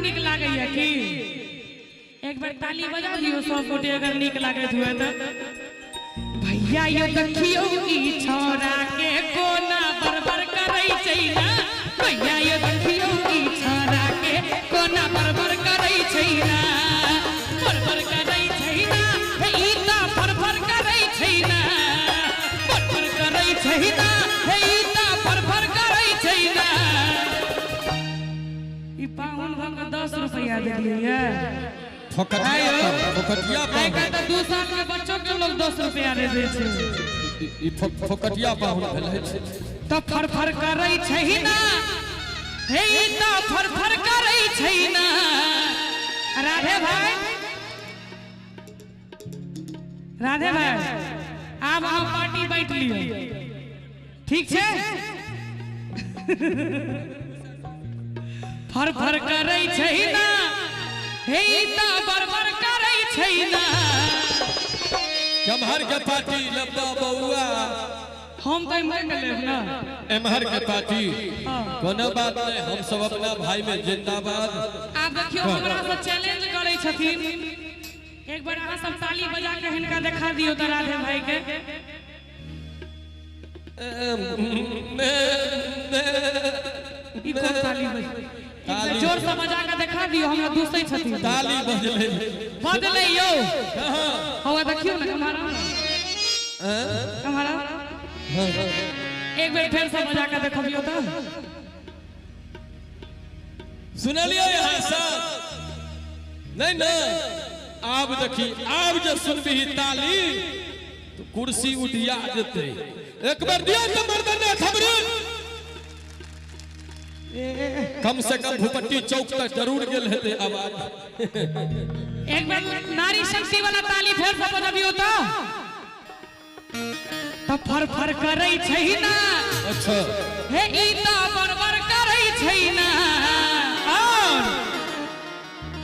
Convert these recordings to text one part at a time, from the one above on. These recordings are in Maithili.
नीक लागैया की? एक बेर ताली बजा दियौ सब गोटे अगर नीक लागैत हुए तऽ। भैया यो देखियौ ई छौड़ा के कोना बरबर करै छै ना। भैया यो देखियौ ई छौड़ा के कोना बरबर करै छै ना। बरबर करै छै ना, हे ई तऽ फरफर करै छै ना। बरबर करै छै ना, हे ई तऽ फरफर करै छै ना। ई पाहुन भऽ कऽ 10 रुपैआ देलियै। फोकटिया आयो। पर, फोकटिया आइ पाहुन। काल्हि तऽ 2 साल के बच्चो के लोग 10 रुपैआ दे दै छै। ई फोकटिया पाहुन भेलै। तऽ फरफर करै छै ना, हे ई तऽ फरफर करै छै ना। राधे भाई, राधे भाई, आब अहाँ पार्टी बाँटि लिअ, ठीक छै? फरफर करै छै ना, हे ई तऽ बरबर करै छै ना। केम्हर के पार्टी लब्बा बौआ? हम तऽ एम्हर के लेब ना। एम्हर के पार्टी। हाँ। कोनो बात नहीं, हम सब अपना भाई में जिंदाबाद। आब देखियौ हमरा से चैलेंज करै छथिन। एक बार अहाँ सब ताली बजा के हिनका देखा दियौ तऽ राधे भाई के। ई कोन ताली बज? ताली। जोर से बजा के देखा दियौ, हमरा दूसै छथिन। ताली बजलै। बजलै यौ। कहाँ? हवा देखियौ ने, एम्हर आउ ने। एम्हर आउ। एक बेर फेर से बजा के देखबियौ तऽ। सुनलियै यहाँ सब? नहीं ना? आब देखी, आब जे सुनबही ताली तो कुर्सी उठिया जेतै। एक बार दिया तो मर्दाना खबरी। कम से कम भूपट्टी चौक तक जरूर गेल हेतै आवाज। एक बेर नारी शक्ति वाला ताली फेर से बजबियौ तऽ। तऽ फरफर करै छै ना। अच्छा। हे ई तऽ बरबर करै छै ना। और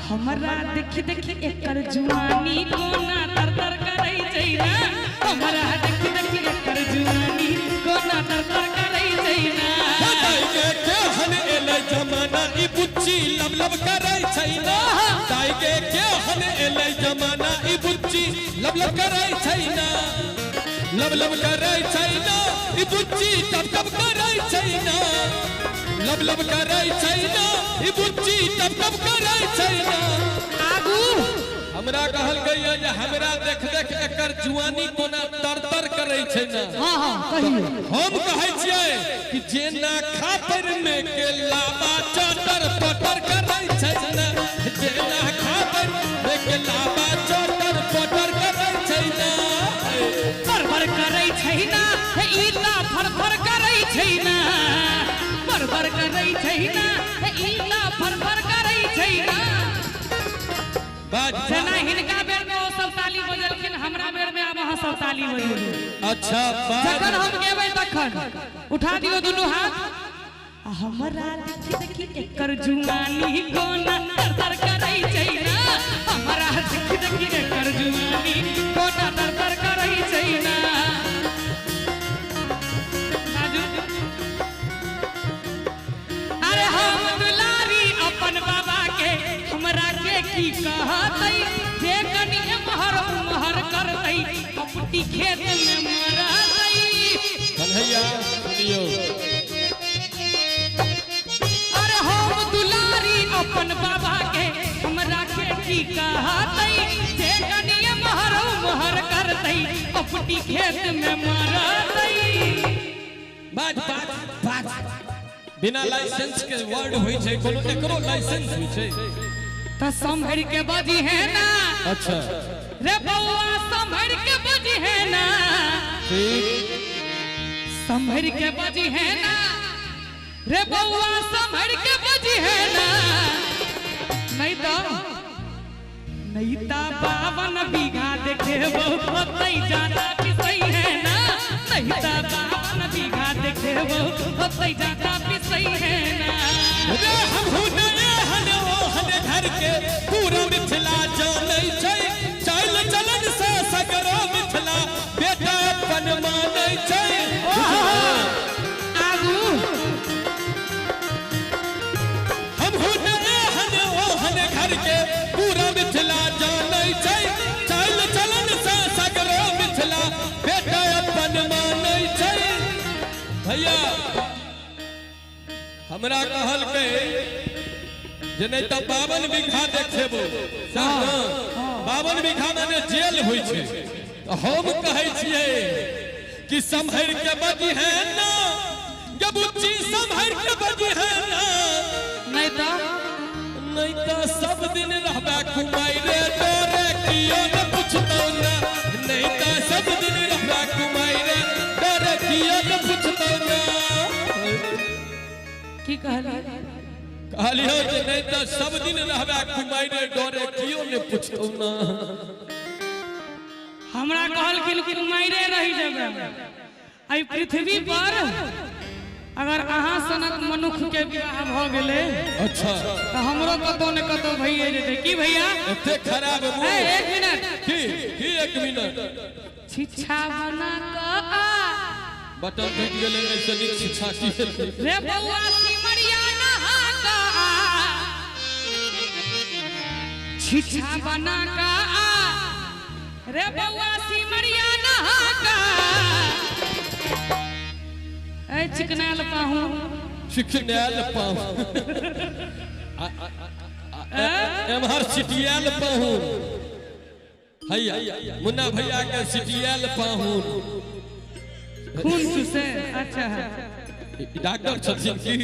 हमरा देख देख एकर जुआनी कोना तर तर करै छै ना। हमरा देख देख एकर जुआनी कोना तर तर करै छै ना। दाई के केहन एलै जमाना ई बुच्ची लब लब करै छै ना। दाई के केहन एलै जमाना ई बुच्ची लब लब करै छै ना। लब लब करै छै ना, ई बुच्ची टप टप करै छै ना। लब लब करै छै ना, ई बुच्ची टप टप करै छै ना। आगू हमरा कहल गई जे हमरा देख देख एकर जुआनी कोना तर तर करै छै ना। हाँ हाँ कहियौ। हम कहै छियै कि जेना खापर में के लाबा चटर पटर करै छै ना। जेना खापर में के लाबा चटर पटर करै छै ना। बरबर करै छै ना, हे ई तऽ फरफर करै छै ना। बरबर करै छै ना, हे ई तऽ फरफर करै छै ना। बाज। जेना हिनका बेर में ओ सब ताली बजेलखिन, हमरा बेर में आब अहाँ सब ताली बजेबै। अच्छा बाज। जखन हम गेबै तखन उठा दियौ दुनू हाथ। आ हमरा देखी देखी एकर जुआनी कोना तर तर करै छै ना। हमरा देखी देखी एकर जुआनी कोना तर तर करै छै ना। बाजू। अरे हम दुलारी अपन बाबा के, हमरा के की कहतै? जे कनि एम्हर उम्हर करतै, कपटी खेत में मरतै। कन्हैया सुनियौ। अरे हम दुलारी अपन बाबा के, हमरा के की कहतै? जे कनि एम्हर उम्हर करतै, कपटी खेत में मरतै। बाज बाज बाज। बिना लाइसेंस के वर्ड होइ छै कोनो? एकरो लाइसेंस होइ छै? तऽ सम्हरि के बजी है ना। अच्छा। रे बौआ सम्हरि के बजी है ना। ठीक। सम्हरि के बजी है ना, रे बौआ सम्हरि के बजी है ना। नहीं तो नहीं तो 52 बीघा देखेबो ओतै जादा पिसै है ना। नहीं तो 52 बीघा देखेबो ओतै जादा पिसै है ना। रे हमहू ने एहन ओहन घर के, पूरा मिथिला जानै छै। चालि चलन से सगरो मिथिला बेटा अपन मानै छै। आगू। हमहू ने एहन ओहन भैया हमरा कहलकै जे नहीं तो 52 बीघा देखेबो, 52 बीघा माने जेल होइ छै। तो हम कहै छियै कि सम्हर के बजी है ना गे बुच्ची, सम्हर के बजी है ना, नहीं तो नहीं तो सब दिन रहबा कुमाई रे तोरे कियो न पुछतौ ना, नहीं तो सब दिन रहबा कुमाई रे तोरे कियो न पुछतौ ना। की कहलियै? कहलियो जे नहीं तो सब दिन रहबा कुमाई रे डरे कियो न पुछतौ ना। हमरा कहलखिन कुमाइरे रहि जेबै। एहि पृथ्वी पर अगर अहाँ सनक मनुख के विवाह भ गेलै, अच्छा, तो हमरो कतौ ने कतौ भइए जेतै। की भैया एते खराब मुंह? एक मिनट। की की एक मिनट? शिक्षा बना क आ बटन टूट गेलै, ऐसे नीक शिक्षा की हेतै? रे बौआ सिमरिया नहा क आ, शिक्षा बना क आ रे बौआ सिमरिया नहा क। ए चिकनायल पाहु, चिकनायल पाहु, एम्हर सिटियाल पाहु, हैया मुन्ना भैया के सिटियाल पाहु, खून चूसे। अच्छा डॉक्टर छथिन की?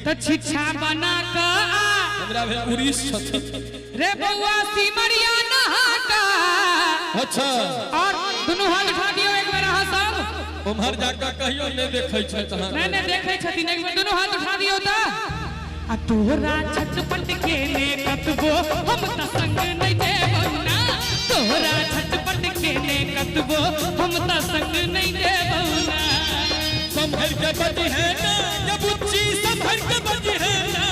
तो शिक्षा बना क आ, हमरा भेल उड़ीस छथिन। रे बौआ सिमरिया नहा क। अच्छा, और दुनू हाथ उठा दियौ एक बेर अहाँ सब। उम्हर जाकर कहियो नहीं देखै छथि। नहीं नहीं देखै छथिन, एक बेर दुनू हाथ उठा दियौ त। आ तोरा छटपट केने कतबो हम त संग नहीं देबौ ना, तोरा छटपट केने कतबो हम त संग नहीं देबौ ना। सम्हर के बजी है ना ये बुच्ची, सम्हर के बजी है ना,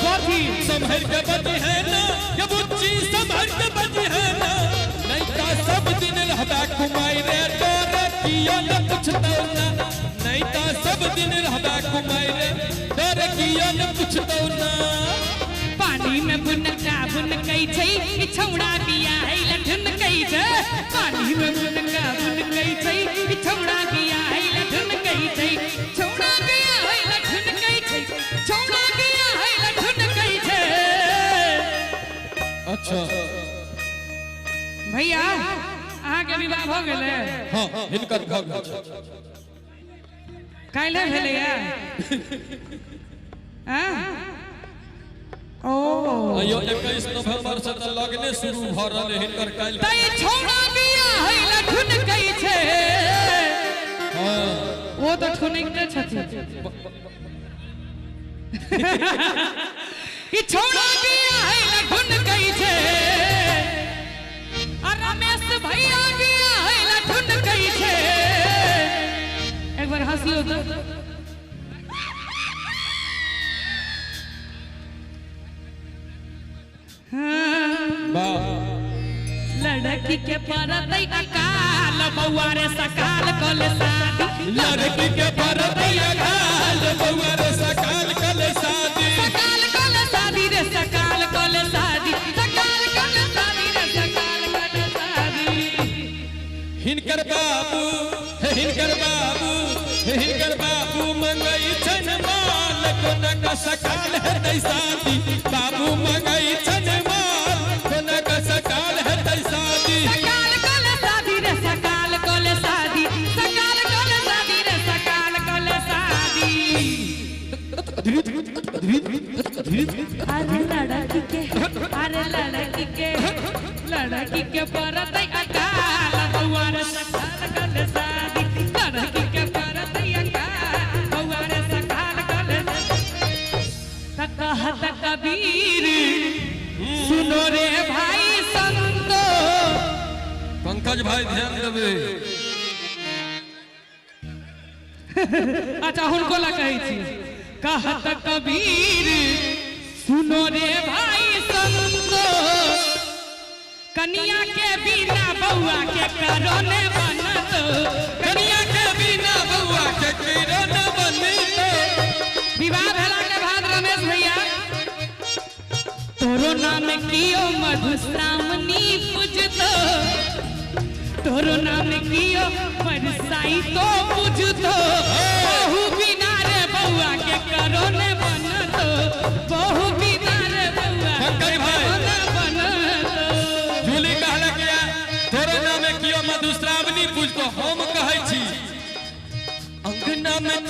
कथी? सम्हर के बजी है ना ये बुच्ची, सम्हर के बजी है ना, नहीं तो सब दिन रहबा कुमाई रे तोरे कियो न पुछतौ ना, नहीं तो सब दिन रहबा कुमाई रे तोरे कियो न पुछतौ ना। पानी में बुनका बुनकै छै ई छौड़ा बिया है लठुनकै छै, पानी में बुनका बुनकै छै ई छौड़ा बिया है लठुनकै छै, छौड़ा बिया है लठुनकै छै, छौड़ा बिया है लठुनकै छै। अच्छा भैया अहाँ के विवाह भ गेलै? हाँ, हिनकर भ गेल। काल्हि भेलैया? ओ अयो 21 नवंबर से त लगने शुरू भ रहल हिनकर काल्हि। तै छौड़ा बिया है लठुनकै छै। हां, ओ त ठुनकते छथिन। ई छौड़ा बिया है लठुनकै छै, आ रमेश भैया बिया है लठुनकै छै। एक बार हंसियो तो। लड़की के परतै अकाल बौआ रे सकाल कल शादी, लड़की के परतै अकाल बौआ रे सकाल कल शादी, सकाल कल शादी रे सकाल कल शादी, सकाल कल शादी रे सकाल कल शादी। हिनकर बाबू, हिनकर बाबू, हिनकर बाबू मंगै छन माल, कोना का सकाल हेतै शादी, बाबू मंगै छन माल, कोना का सकाल हेतै शादी, सकाल कल शादी रे सकाल कल शादी, सकाल कल शादी रे सकाल कल शादी। अरे लड़की के, अरे लड़की के, लड़की के परतै अकाल बौआ रे सकाल कल शादी, लड़की के परतै अकाल बौआ रे सकाल कल शादी। त कहत कबीर सुनो रे भाई संतो। पंकज भाई ध्यान देबे। अच्छा हुनको ला कहै छी। कहत कबीर सुनो रे भाई संतो, कनिया के बिना बौआ के करो ने बनत, कनिया के बिना बौआ के करो ने बनत। विवाह भेला के बाद रमेश भैया तोरो नाम कियो मधुश्रावणी पूजतो, तोरो नाम कियो परसाई तो पूजतो, बहु बिना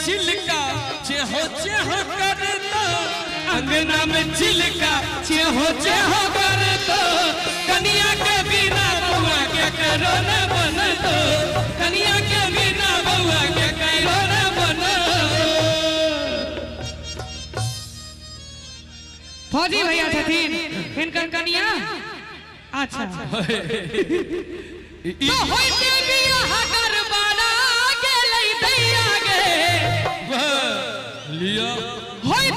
चिलका चेहो चेहो करता, अंगना में चिलका चेहो चेहो करता, कनिया के बिना बउआ के करो न बनतो, कनिया के बिना बउआ के करो न बनतो। फौजी भैया छथिन हिनकर कनिया। अच्छा तो होइते बियाह गड़बड़ा गेलै दैया गे। लिया। होइते